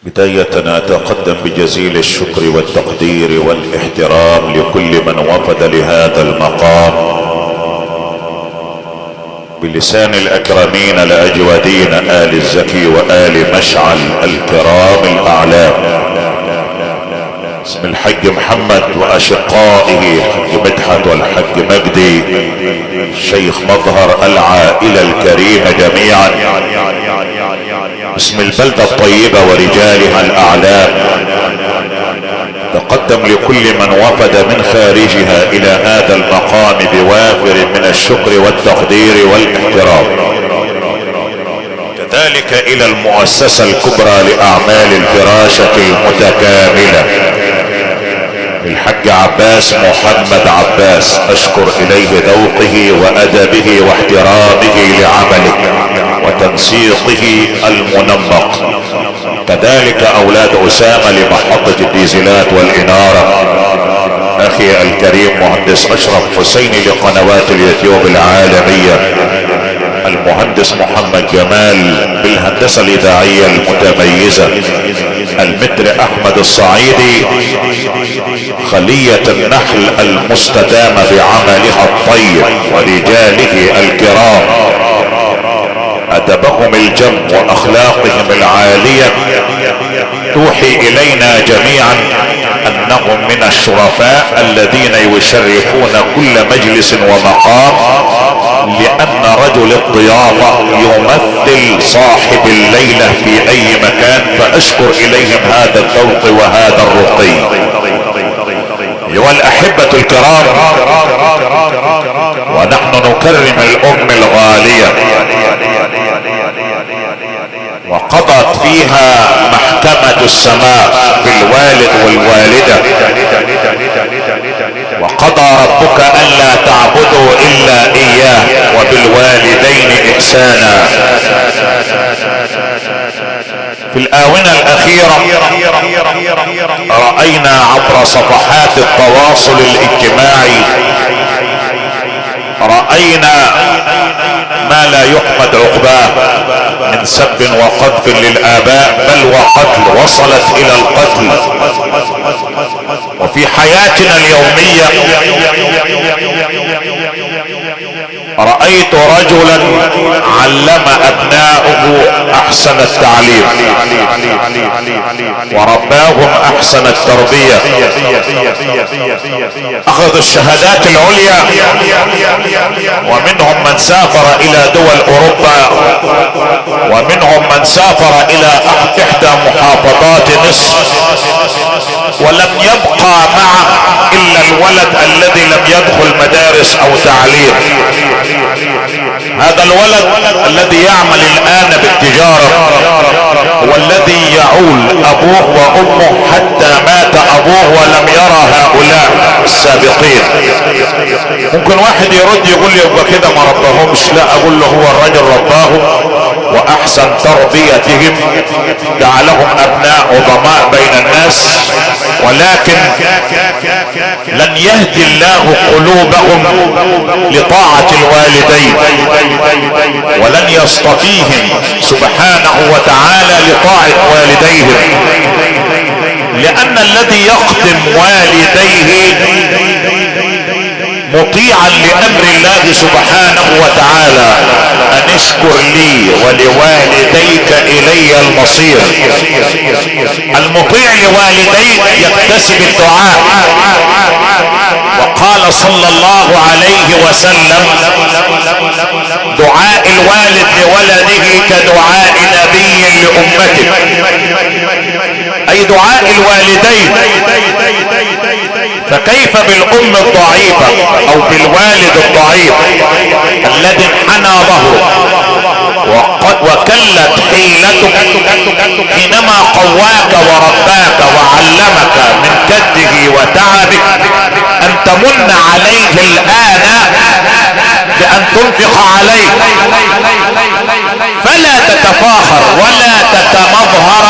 بداية أتقدم بجزيل الشكر والتقدير والاحترام لكل من وفد لهذا المقام بلسان الأكرمين الأجودين آل الزكي وآل مشعل الكرام الأعلام، اسم الحج محمد وأشقائه الحج مدحت والحج مجدي، الشيخ مظهر، العائلة الكريمة جميعا، اسم البلدة الطيبة ورجالها الأعلام. تقدم لكل من وفد من خارجها إلى هذا المقام بوافر من الشكر والتقدير والاحترام. كذلك إلى المؤسسة الكبرى لأعمال الفراشة المتكاملة الحاج عباس محمد عباس، أشكر إليه ذوقه وأدبه واحترامه لعمله وتنسيقه المنمق. كذلك أولاد أسامة لمحطة الديزلات والإنارة، أخي الكريم مهندس أشرف حسيني لقنوات اليوتيوب العالمية، المهندس محمد جمال بالهندسة الإذاعية المتميزة، المتر أحمد الصعيدي خلية النحل المستدامة بعملها الطيب ورجاله الكرام، أدبهم الجم وأخلاقهم العالية توحي إلينا جميعا أنهم من الشرفاء الذين يشرفون كل مجلس ومقام، لأن رجل الضيافة يمثل صاحب الليلة في أي مكان، فأشكر إليهم هذا الذوق وهذا الرقي. أيها الأحبة الكرام، ونحن نكرم الأم الغالية وقضت فيها محكمة السماء في الوالد والوالدة، وقضى ربك ألا تعبدوا إلا إياه وبالوالدين إحسانا. في الآونة الأخيرة رأينا عبر صفحات التواصل الاجتماعي، رأينا ما لا يحمد عقباه من سب وقذف للآباء، بل وقتل، وصلت إلى القتل. وفي حياتنا اليومية رأيت رجلا علم أبناؤه أحسن التعليم ورباهم أحسن التربية، أخذوا الشهادات العليا، ومنهم من سافر إلى دول أوروبا، ومنهم من سافر إلى إحدى محافظات مصر، ولم يبقى معه إلا الولد الذي لم يدخل مدارس أو تعليم. هذا الولد الذي يعمل الآن بالتجارة هو الذي يعول أبوه وأمه حتى مات أبوه ولم يرى هؤلاء السابقين. ممكن واحد يرد يقول لي يبقى كده ما رباهمش، لا، أقول له هو الرجل رباهم وأحسن تربيتهم، جعلهم أبناء عظماء بين الناس، ولكن لن يهدي الله قلوبهم لطاعة الوالدين، ولن يصطفيهم سبحانه وتعالى لطاعة والديهم، لأن الذي يخدم والديه مطيعا لأمر الله سبحانه وتعالى، أن اشكر لي ولوالديك إلي المصير. المطيع لوالديه يكتسب الدعاء، وقال صلى الله عليه وسلم: دعاء الوالد لولده كدعاء نبي لأمته، أي دعاء الوالدين. فكيف بالأم الضعيفة أو بالوالد الضعيف الذي انحنى ظهره وكلت حيلته حينما قواك ورباك وعلمك من كده وتعبك، أن تمن عليه الآن بأن تنفق عليه. فلا تتفاخر ولا تتمظهر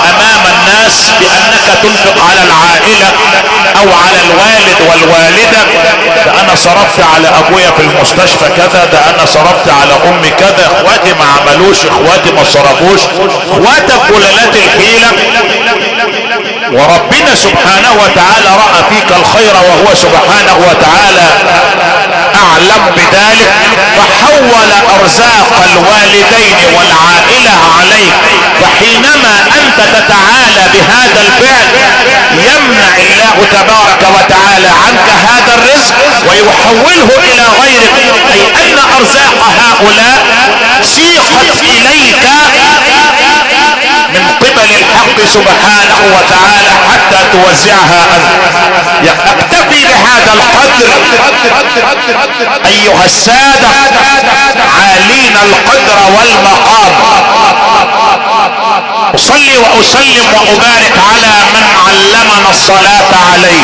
أمام الناس بأنك تنفق على العائلة أو على الوالد والوالدة. ده أنا صرفت على أبويا في المستشفى كذا، ده أنا صرفت على أمي كذا، إخواتي ما عملوش، إخواتي ما صرفوش. إخواتك قلالات الحيلة وربنا سبحانه وتعالى رأى فيك الخير وهو سبحانه وتعالى اعلم بذلك، فحول ارزاق الوالدين والعائلة عليك. فحينما انت تتعالى بهذا الفعل يمنع الله تبارك وتعالى عنك هذا الرزق ويحوله الى غيرك، اي ان ارزاق هؤلاء سيقت اليك من قبل الحق سبحانه وتعالى حتى توزعها انت. اكتفي بهذا القدر ايها السادة عالين القدر والمقام. اصلي واسلم وابارك على من علمنا الصلاة عليه،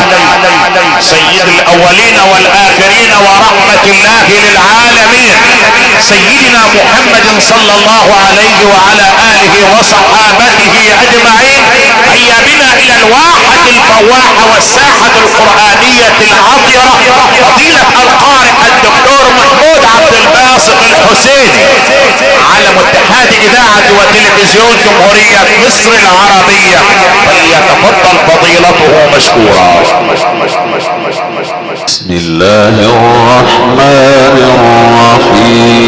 سيد الاولين والاخرين ورحمة الله للعالمين، سيدنا محمد صلى الله عليه وعلى اله وصحابته اجمعين. هيا بنا الى الواحة الفواحة والساحة القرآنية العطرة، فضيلة القارئ الدكتور محمود عبد الباسط الحسيني، علم اتحاد اذاعة وتلفزيون جمهورية مصر العربية، فليتفضل فضيلته مشكورا. بسم الله الرحمن الرحيم.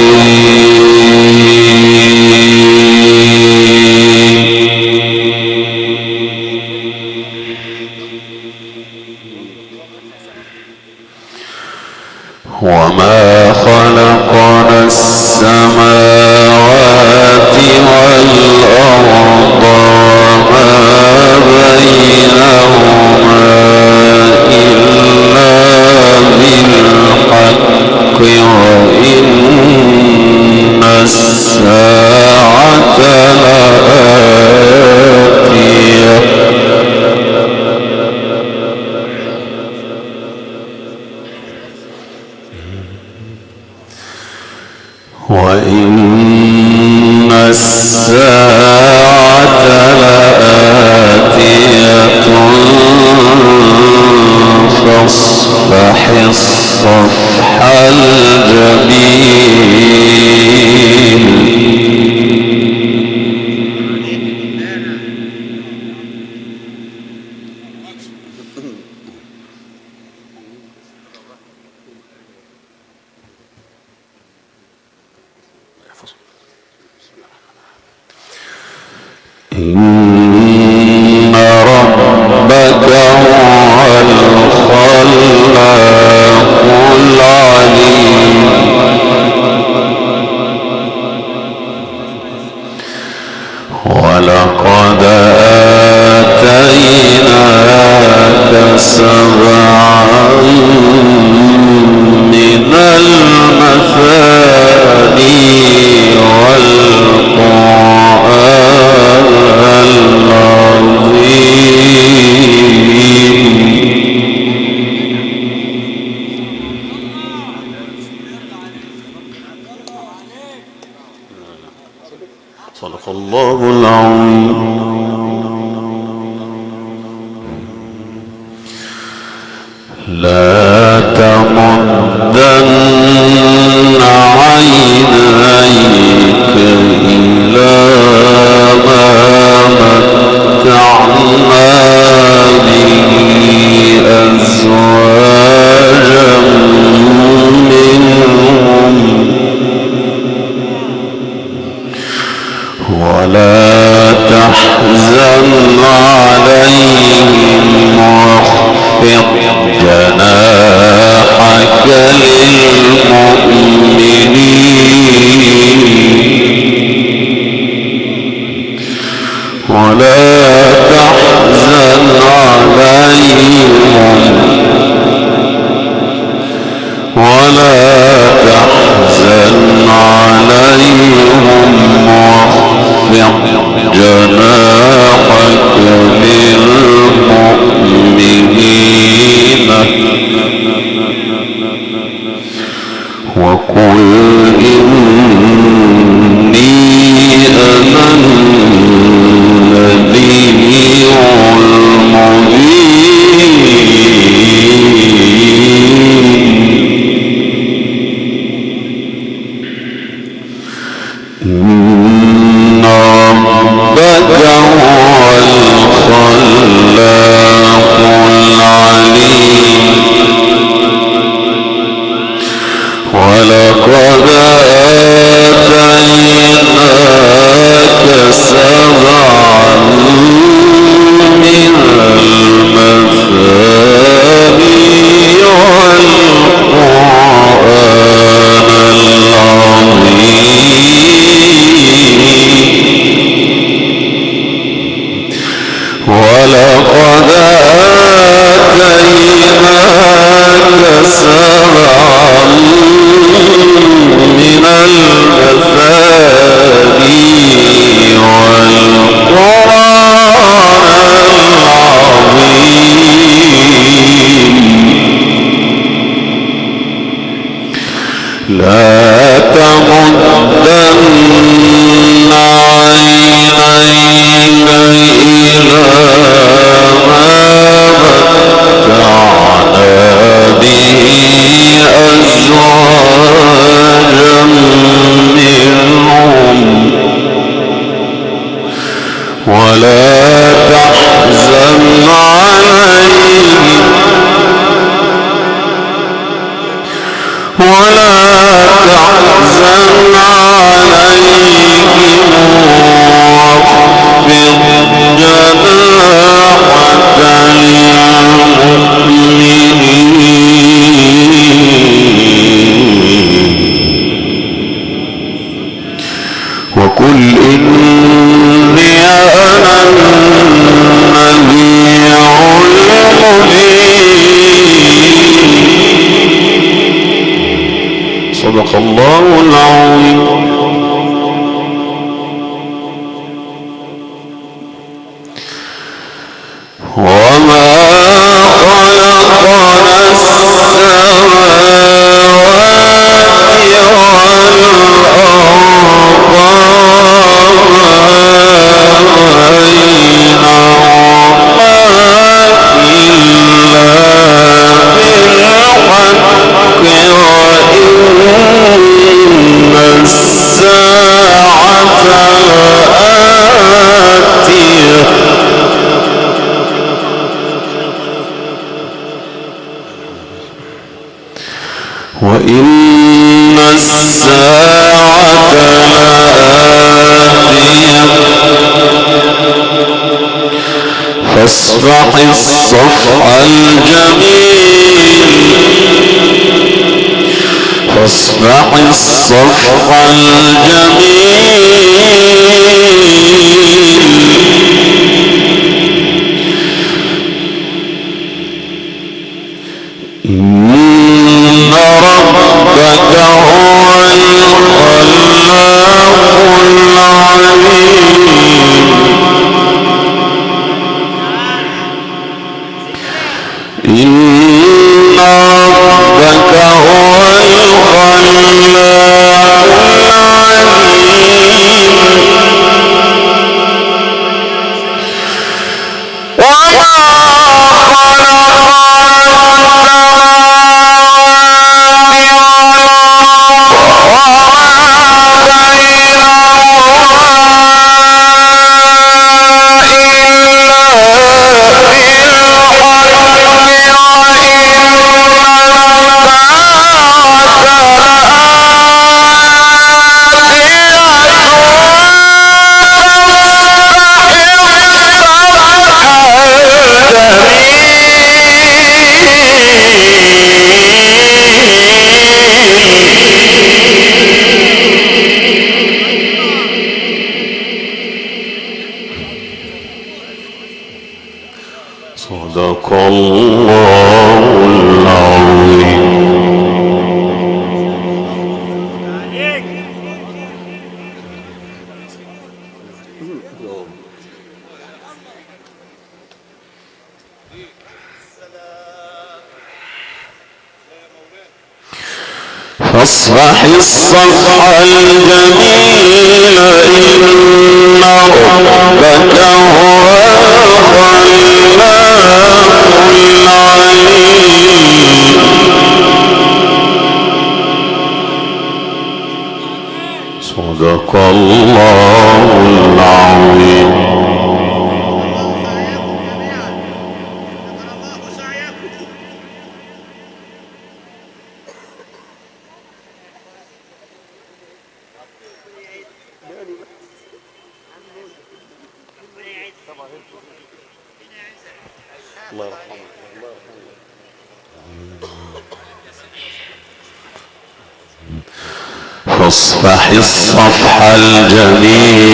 وما خلقنا السماوات والأرض وما بينهما إلا بالحق وإن الساعة لآتية. وإن الساعة لآتية فاصفح الصفح الجميل. إن ربك هو الخلاق العليم. ولقد آتيناك 7 من المثاني والقرآن العظيم. صدق الله العظيم. لا تمدن عينيك إلى ما متعنا به أزواجا منهم ولا تحزن عليهم واخفض جناحك للمؤمنين ولا تحزن عليهم ولا تحزن عليهم واخفض جناحك للمؤمنين وقل إني أنا النذير المبين. إن ربك ولقد آتيناك سبعا من المثاني والقرآن العظيم. لا تمدن عينيك إلى ما متعنا به أزواجا منهم ولا تحزن عليهم ولا تحزن عليهم واخفض جناحك للمؤمنين وقل إني أنا النذير المبين. صدق الله العظيم. وما خلقنا السماوات والأرض وما بينهما إلا بالحق وإن الساعة لآتية. وإن الساعة لآتية. فاصفح الصفح الجميل، فاصفح الصفح الجميل. إن ربك هو الخلاق العليم. إن ربك هو الخلاق العليم. وما خلق السماوات والأرض وما بينهما إلا بالحق صدق الله العظيم. فاصفح الصفح الجميل إن ربك هو الخلاق العليم. صدق الله العظيم. فاصفح الصفح الجميل.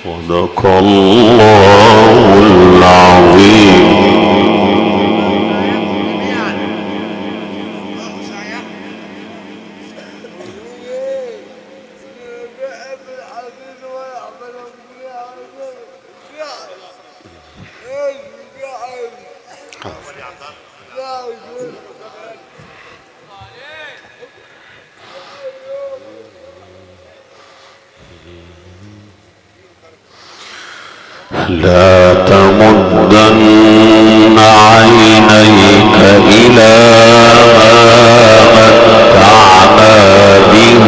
صدق الله العظيم. لا تمدن عينيك إلى ما متعنا به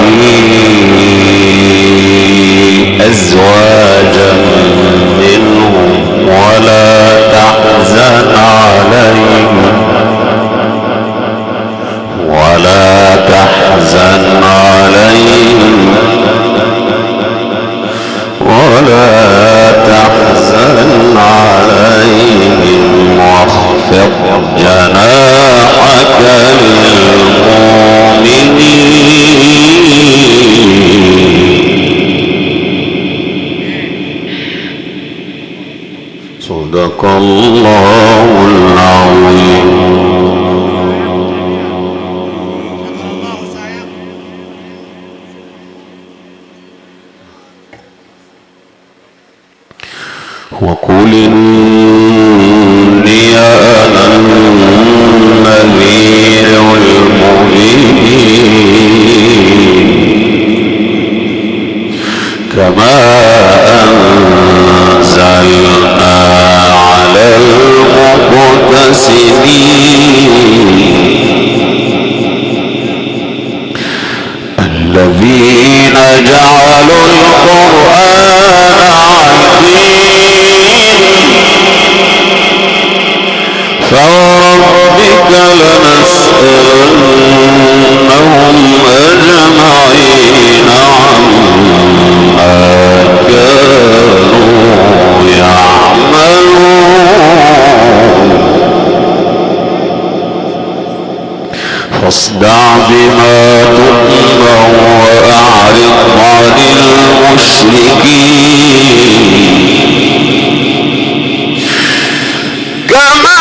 أزواجا منهم ولا تحزن عليهم ولا تحزن عليهم ولا تحزن عليهم واخفض جناحك للمؤمنين. صدق الله العظيم. وقل إني أنا النذير المبين كما أنزلنا على المقتسمين الذين جعلوا القرآن عضين فوربك لنسألنهم أجمعين عما كانوا يعملون. فاصدع بما تؤمر وأعرض عن المشركين كما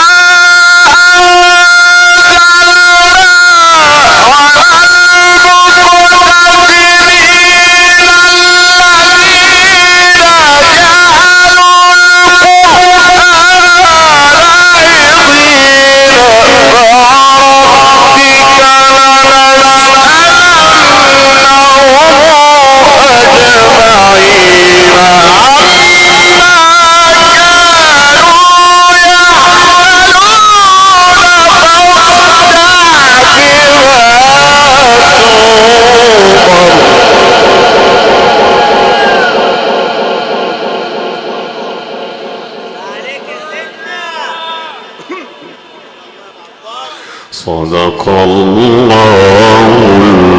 صدق الله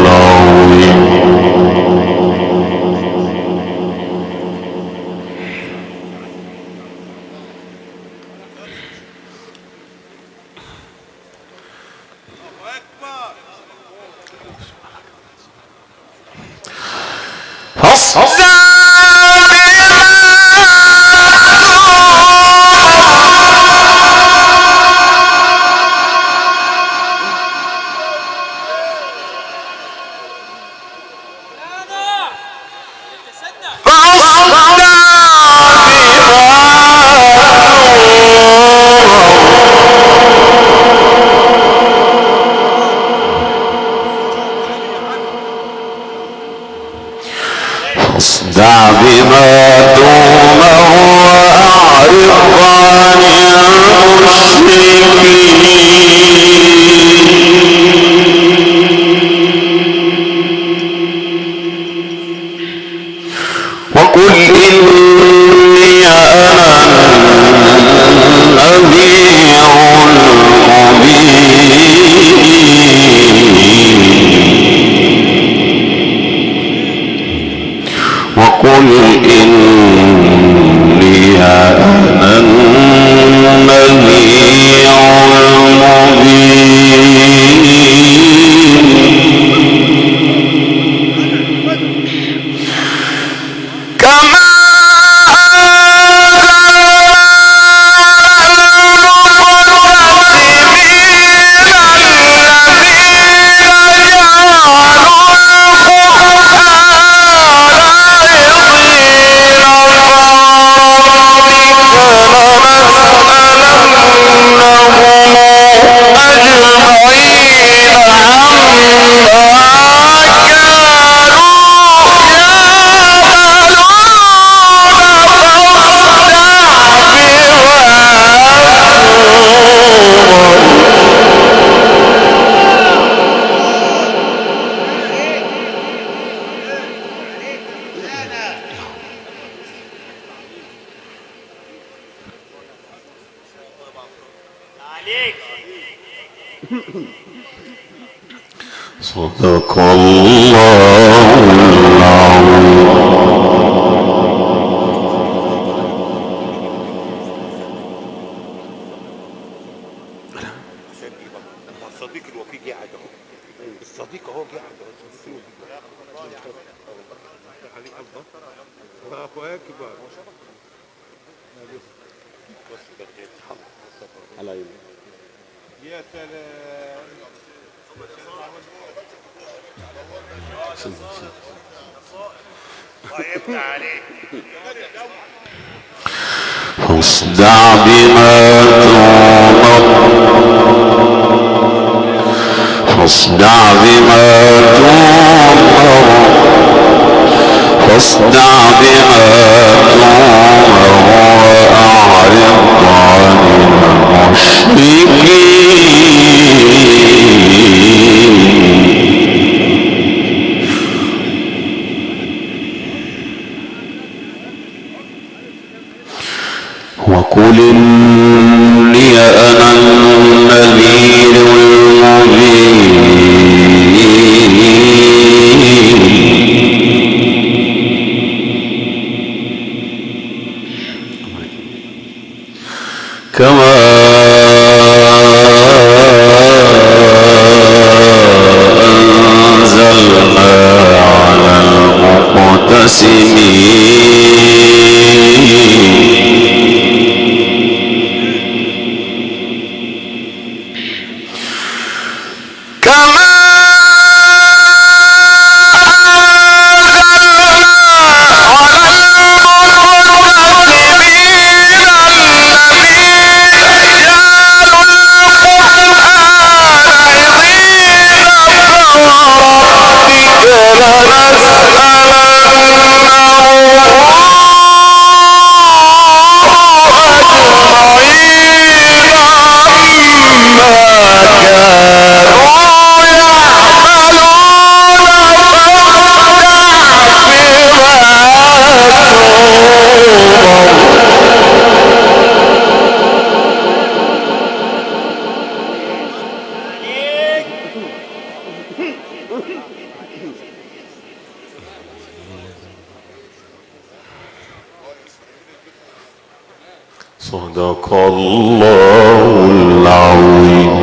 العظيم. فاصدع بما تؤمر وأعرض عن المشركين. وقل إني أنا النذير المبين. وقل إني أنا النذير المبين. كما صدق الله العظيم. الصديق الوفي قاعد اهو، الصديق اهو قاعد اهو، الصديق الوفي. الله اكبر. يا سلام. فاصدع بما تؤمر، فاصدع بما تؤمر، فاصدع بما تؤمر وأعرض عن المشركين. وقل إني أنا النذير المبين. كما أنزلنا على المقتسمين. كما صدق الله العظيم.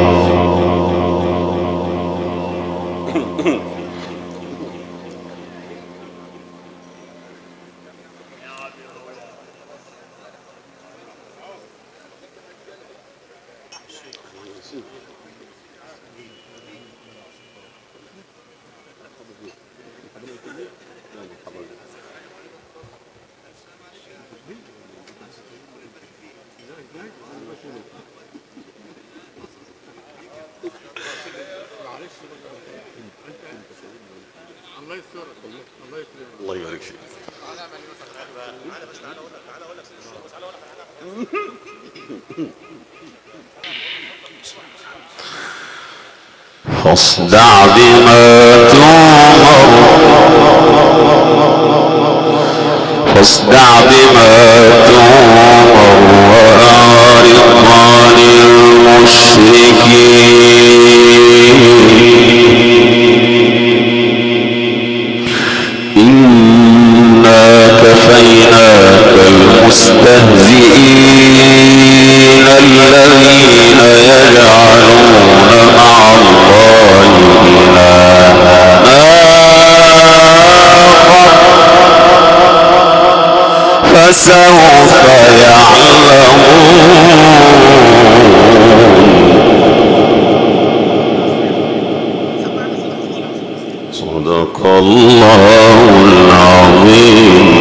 الله يسترك، الله يكرمك، الله يبارك فيك. فاصدع بما تؤمر، فاصدع بما تؤمر وأعرض عن المشركين. إنا كفيناك المستهزئين الذين يجعلون مع الله إلها آخر فسوف يعلمون. صدق الله العظيم.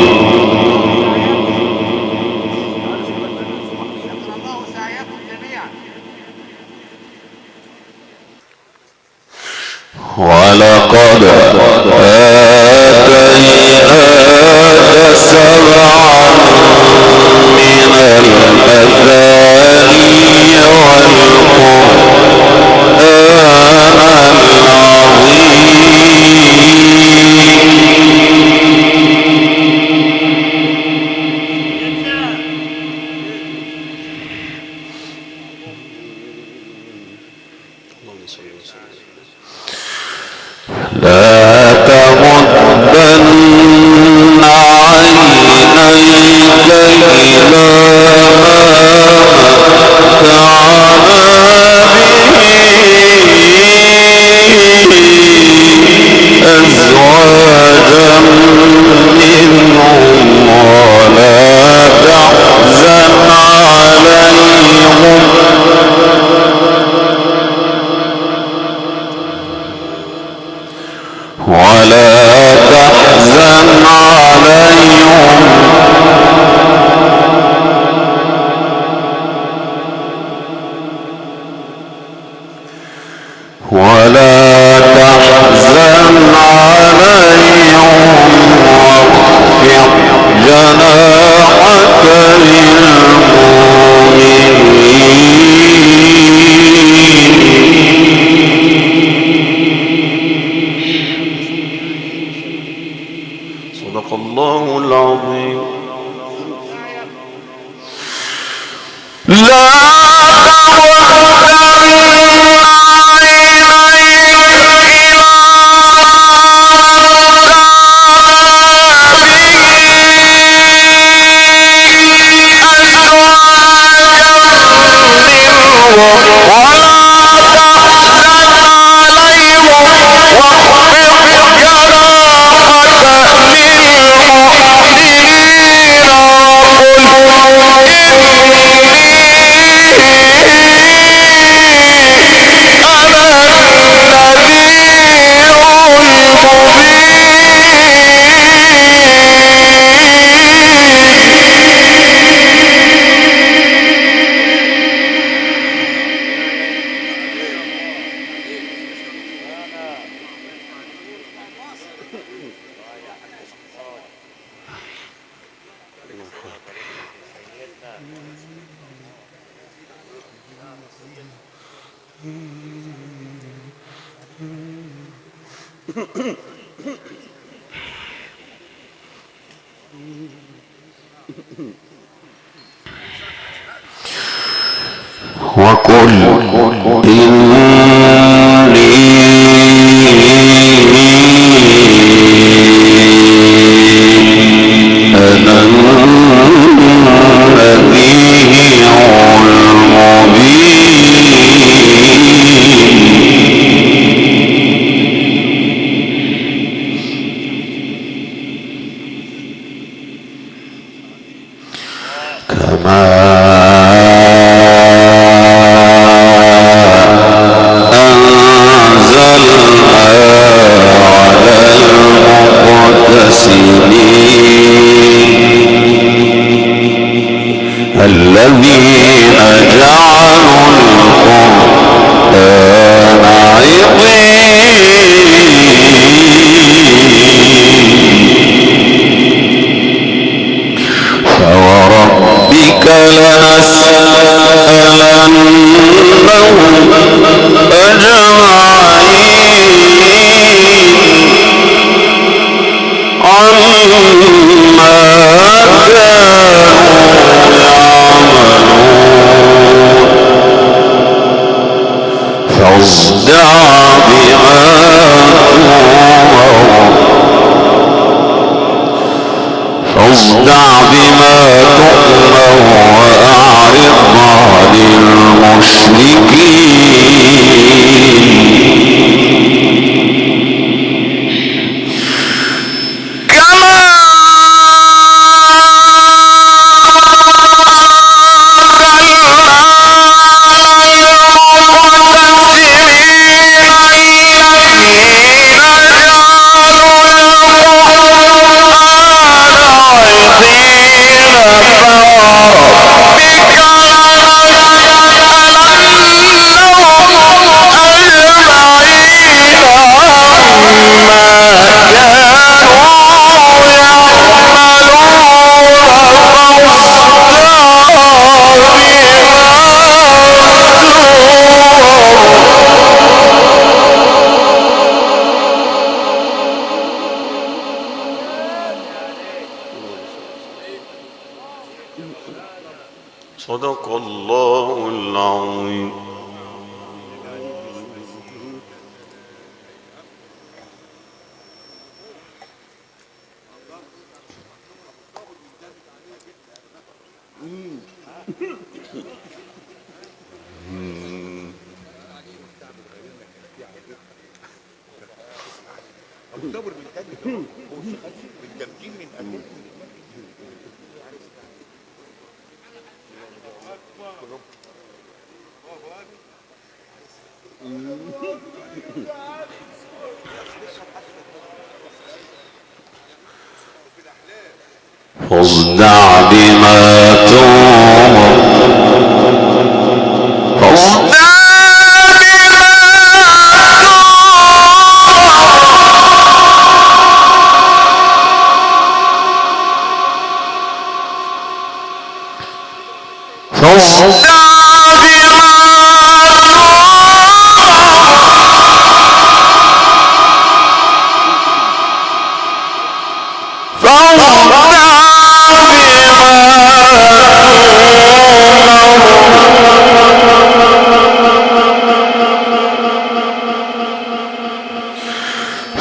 ولقد آتيناك سبعا من المثاني والقرآن العظيم. جناحك للمؤمنين. صدق الله العظيم. لا وقل إني أنا النذير المبين. كما أنزلنا على المقتسمين الذين جعلوا القرآن عضين فوربك لنسألنهم أجمعين عما كانوا يعملون. فاصدع بما تؤمر فاصدع بما تؤمر وأعرض عن المشركين. كما صدق الله العظيم. فاصدع بما تؤمر فاصدع بما تؤمر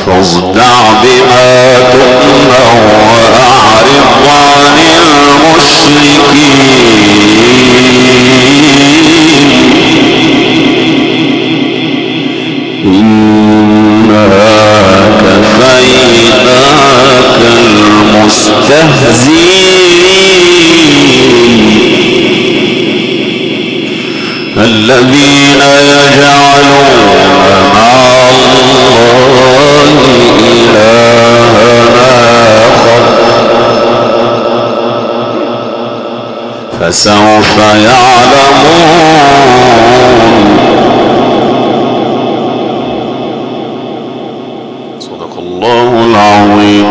فاصدع بما تؤمر وأعرض عن المشركين. إنا كفيناك المستهزئين الذين يجعلون مع الله إلها آخر فسوف يعلمون. صدق الله العظيم.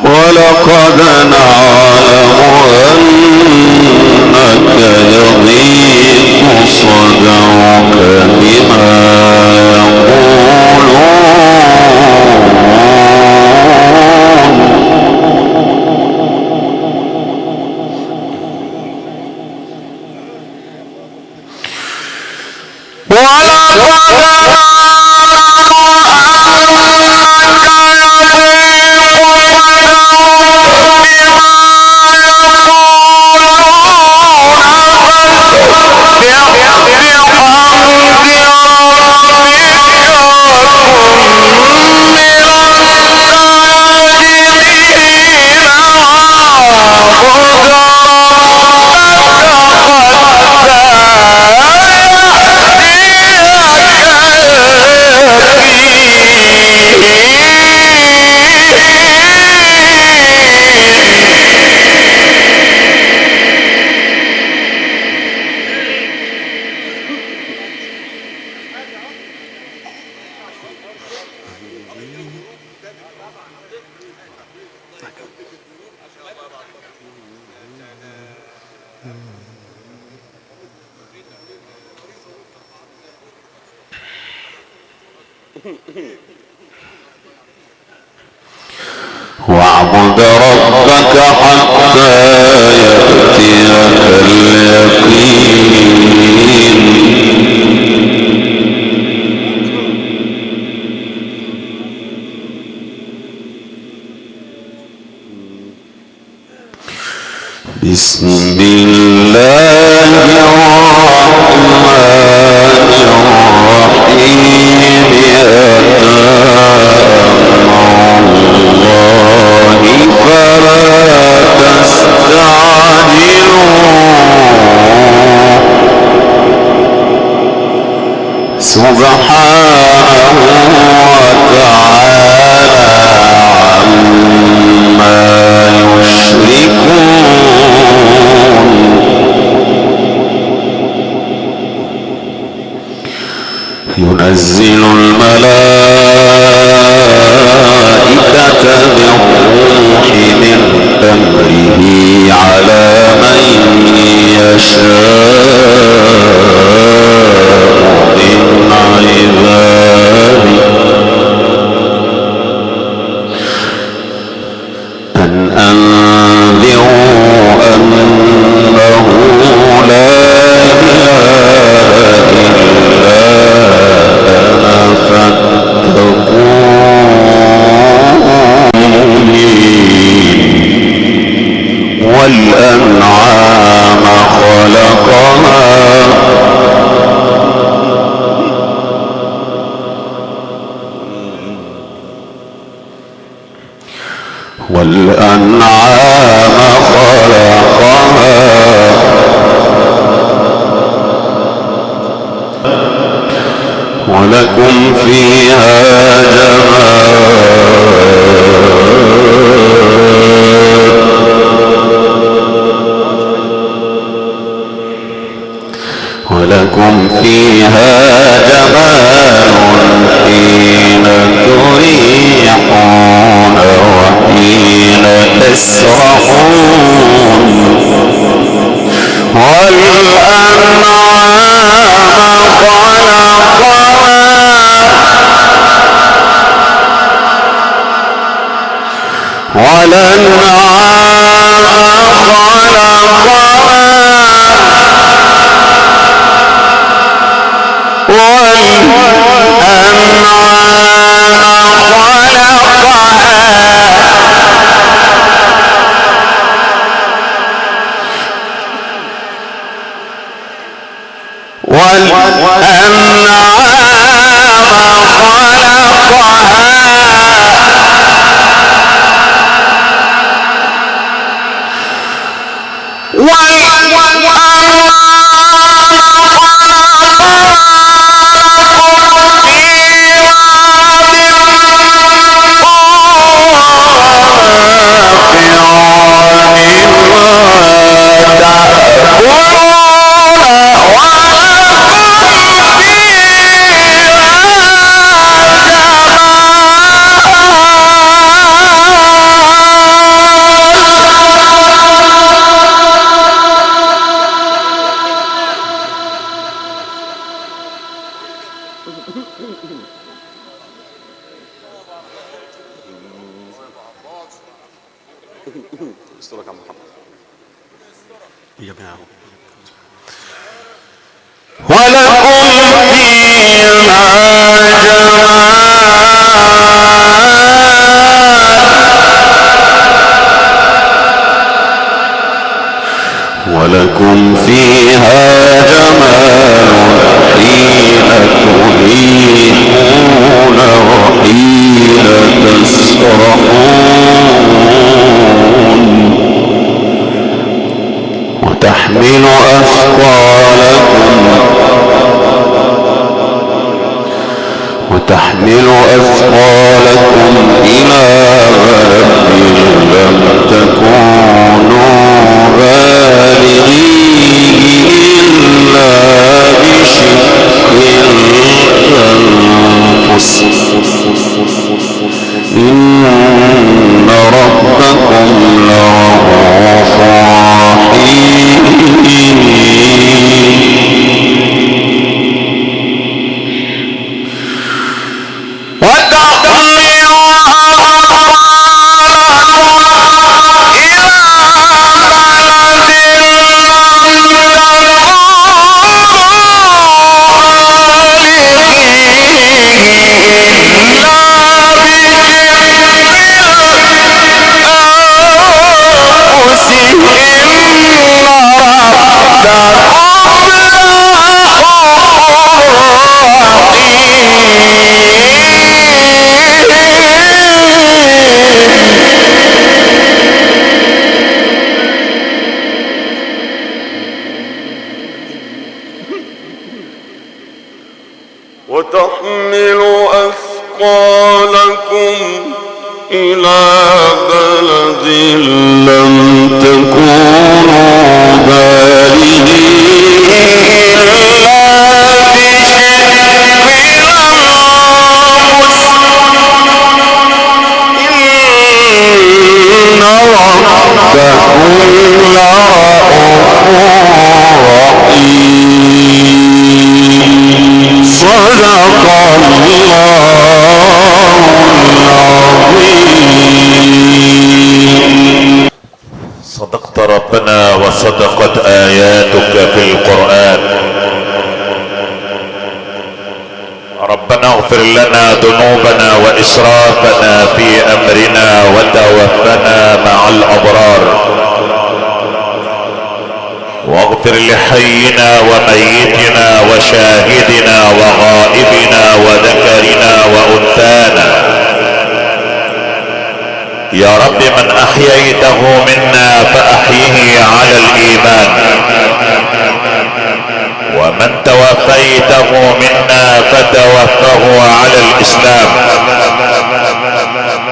ولقد نعلم أنك يضيق صدرك بما يقولون. واعبد ربك حتى يأتيك اليقين. بسم الله الرحمن الرحيم. أتى أمر الله فلا تستعجلوه، سبحانه وتعالى عما يشركون. ينزل الملائكة بالروح من أمره على من يشاء من عباده أن أنذروا أنه لا إله إلا أنا فاتقون. والأنعام خلقها والأنعام خلقها ولكم فيها جمال ولكم فيها جمال حين تريحون وحين تسرحون. والأنعام خلقها والأنعام ولكم فيها جمال ولكم فيها جمال حين تريحون وحين تسرحون وتحمل أثقالكم وتحمل أثقالكم إلى بلد لم تكونوا بالغيه إلا بشق الأنفس إن ربكم لرءوف رحيم. وتحمل أثقالكم إلى بلد لم تكونوا بالغيه إلا بشق الأنفس إن ربكم لرءوف رحيم. صدق الله العظيم. صدقت ربنا وصدقت آياتك في القرآن. ربنا اغفر لنا ذنوبنا وإسرافنا في أمرنا وتوفنا مع الأبرار، واغفر لحينا وميتنا وشاهدنا وغائبنا وذكرنا وأنثانا. يا رب من أحييته منا فأحيه على الإيمان، ومن توفيته منا فتوفه على الإسلام.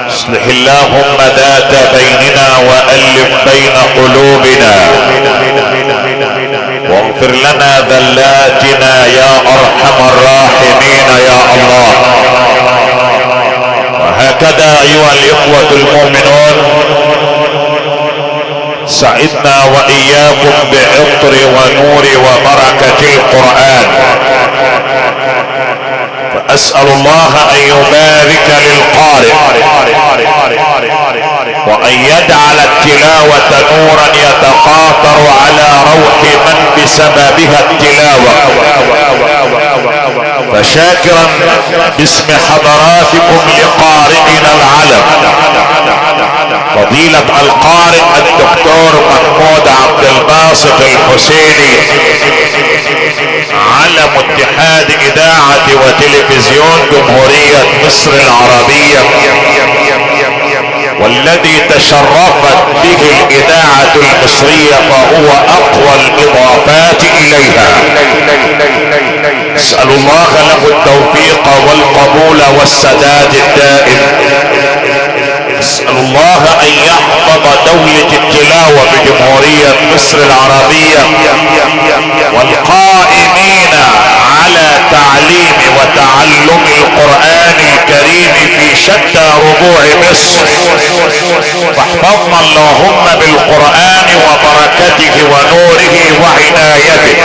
اصلح اللهم ذات بيننا وألف بين قلوبنا، واغفر لنا ذلاتنا يا أرحم الراحمين يا الله. وهكذا أيها الإخوة المؤمنون، سعدنا وإياكم بعطر ونور وبركة القرآن، فأسأل الله أن يبارك للقارئ، وأن وان يجعل التلاوة نورا يتقاطر على روح من بسببها التلاوة. فشاكرا باسم حضراتكم لقارئنا العلم فضيلة القارئ الدكتور محمود عبد الباسط الحسيني، علم اتحاد اذاعة وتلفزيون جمهورية مصر العربية، والذي تشرفت به الاذاعة المصرية فهو اقوى الاضافات اليها. اسأل الله له التوفيق والقبول والسداد الدائم. اسأل الله ان يحفظ دولة التلاوة بجمهورية مصر العربية والقائمين على تعليم وتعلم القرآن الكريم في شتى ربوع مصر. فاحفظنا اللهم بالقرآن وبركته ونوره وعنايته.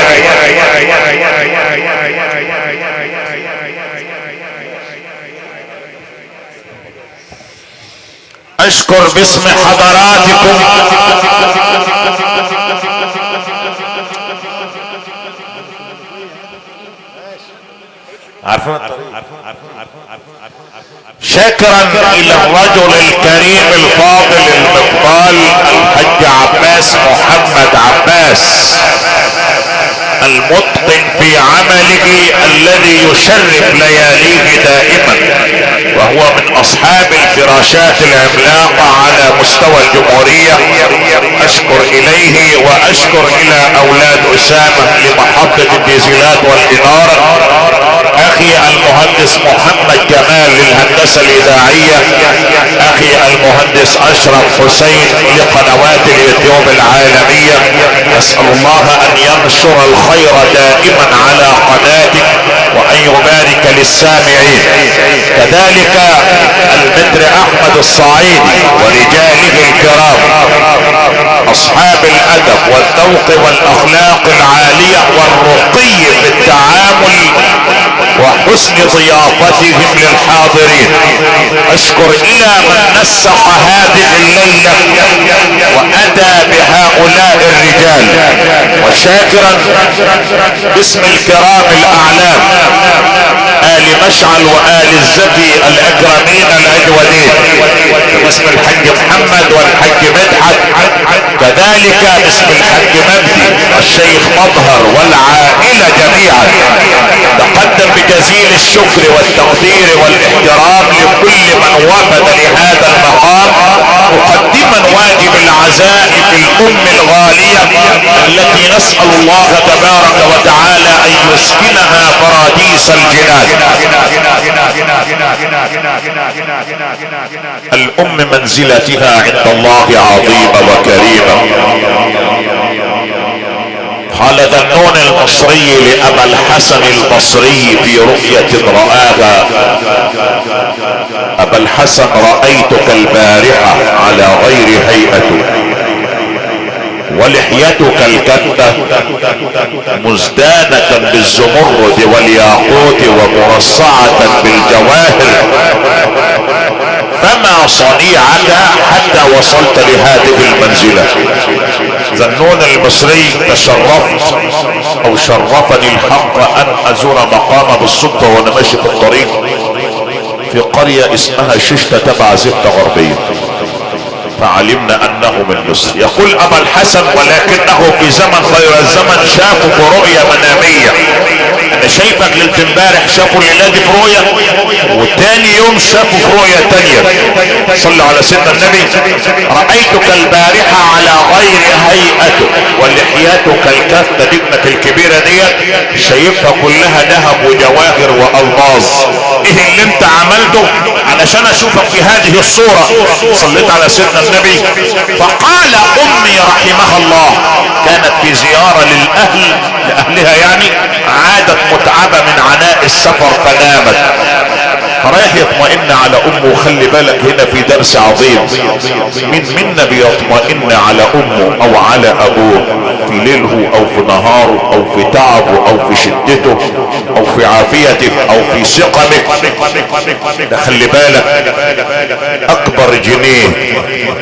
اشكر باسم حضراتكم شكرا الى الرجل الكريم الفاضل المفضال الحاج عباس محمد عباس، المتقن في عمله الذي يشرف لياليه دائما، وهو من اصحاب الفراشات العملاقة على مستوى الجمهورية. اشكر اليه واشكر الى اولاد اسامة لمحطة الديزلات والانارة، اخي المهندس محمد جمال للهندسة الاذاعية، اخي المهندس اشرف حسين لقنوات اليوتيوب العالمية. اسأل الله ان ينشر الخير دائما على قناتك وان يبارك للسامعين. كذلك المتر احمد الصعيدي ورجاله الكرام اصحاب الادب والذوق والاخلاق العالية والرقي في التعامل وحسن ضيافتهم للحاضرين. اشكر الى من نسق هذه الليلة واتى بهؤلاء الرجال، وشاكرا باسم الكرام الاعلام آل مشعل وآل الزكي الاكرمين الاجودين، باسم الحاج محمد والحاج مدحت، كذلك باسم الحاج مجدي الشيخ مظهر والعائلة جميعا. تقدم بجزيل الشكر والتقدير والاحترام لكل من وفد لهذا المقام، مقدما واجب العزاء في الام الغالية التي نسأل الله تبارك وتعالى ان يسكنها فراديس الجنان. الام منزلتها عند الله عظيمة وكريمة. قال ذنون المصري لأبا الحسن البصري في رؤية رآها: أبا الحسن رأيتك البارحة على غير هيئتك، ولحيتك الكثة مزدانة بالزمرد والياقوت ومرصعة بالجواهر، فما صنيعك حتى وصلت لهذه المنزلة؟ ذنون المصري تشرفت او شرفني الحق ان ازور مقامه بالصدفة وانا ماشي في الطريق في قرية اسمها ششتة تبع زفت غربية، فعلمنا انه من مصر. يقول ابا الحسن ولكنه في زمن غير الزمن شافه في رؤية منامية. انا شايفك ليلة امبارح شافوا الليلة دي في رؤية، وتاني يوم شافوا في رؤية تانية. صلوا على سيدنا النبي. رأيتك البارحة على غير هيئتك، ولحيتك الكثة دقنك الكبيرة ديت شايفها كلها ذهب وجواهر والماظ. ايه اللي انت عملته علشان اشوفك في هذه الصورة؟ صليت على سيدنا النبي. فقال امي رحمها الله، كانت في زيارة للاهل لاهلها يعني، عادت متعبة من عناء السفر فنامت. فرايح يطمئن على امه. وخلي بالك هنا في درس عظيم، مين منا بيطمئن على امه او على ابوه في ليله او في نهاره او في تعبه او في شدته او في عافيته او في سقمه؟ ده خلي بالك اكبر جنيه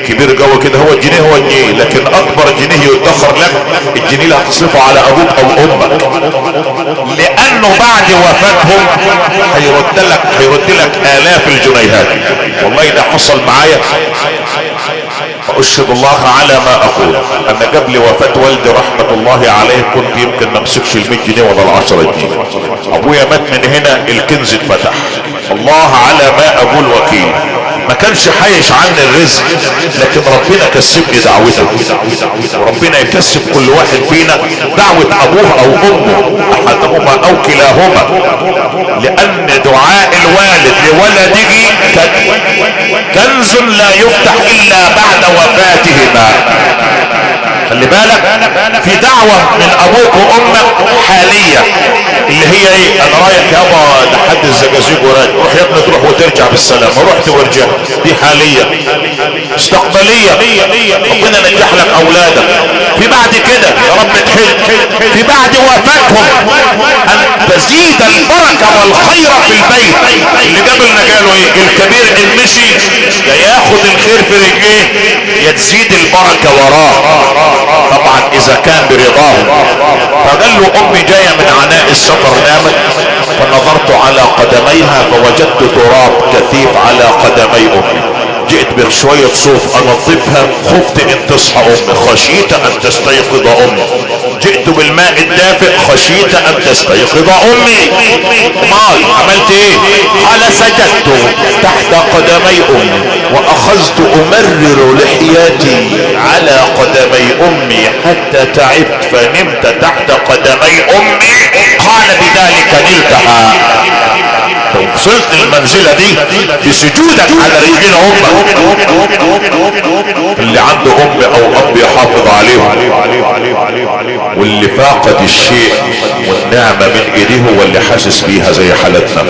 كبير قوي كده، هو الجنيه هو الجنيه، لكن اكبر جنيه يدخر لك الجنيه اللي هتصرفه على ابوك او امك، لانه بعد وفاتهم هيرد لك الاف الجنيهات. والله ده حصل معايا، واشهد الله على ما اقول، انا قبل وفاة والدي رحمة الله عليه كنت يمكن ما امسكش ال 100 جنيه ولا ال 10 جنيه. ابويا مات من هنا الكنز اتفتح، الله على ما اقول وكيل. ما كانش حايش عني الرزق، لكن ربنا كسبني دعوته، وربنا يكسب كل واحد فينا دعوة ابوه او امه، احدهما او كلاهما، لان دعاء الوالد لولده كنز لا يفتح الا بعد وفاتهما. خلي بالك، في دعوة من ابوك وامك حالية، اللي هي ايه؟ انا رايح يابا لحد الزجاجيج وراجع، روح يا ابني تروح وترجع بالسلامة، رحت ورجعت، دي حالية. مستقبلية ربنا نجح لك اولادك. في بعد كده يا رب تحج، في بعد وفاتهم ان تزيد البركة والخير في البيت. اللي قبلنا قالوا ايه؟ الكبير ان مشي يا ياخد الخير في رجليه يا تزيد البركة وراه، طبعا اذا كان برضاه. فقال له امي جاية من عناء السفر نامت، فنظرت على قدميها فوجدت تراب كثيف على قدمي امي، جئت بشوية صوف انظفها، خفت ان تصحى امي، خشيت ان تستيقظ امي، جئت بالماء الدافئ خشيت ان تستيقظ امي. مال عملت ايه؟ قال سجدت تحت قدمي امي واخذت امرر لحيتي على قدمي امي حتى تعبت فنمت تحت قدمي امي. قال بذلك نلتها. وصلت المنزلة دي بسجودك على رجلين امك. اللي عنده ام او اب يحافظ عليهم، واللي فاقد الشيء والنعمة من ايديه هو اللي حاسس بيها زي حالتنا.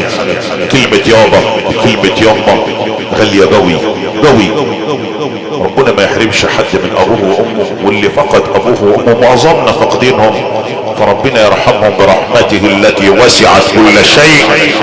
كلمة يابا وكلمة ياما غالية قوي قوي. ربنا ما يحرمش حد من ابوه وامه، واللي فقد ابوه وامه معظمنا فاقدينهم، فربنا يرحمهم برحمته التي وسعت كل شيء.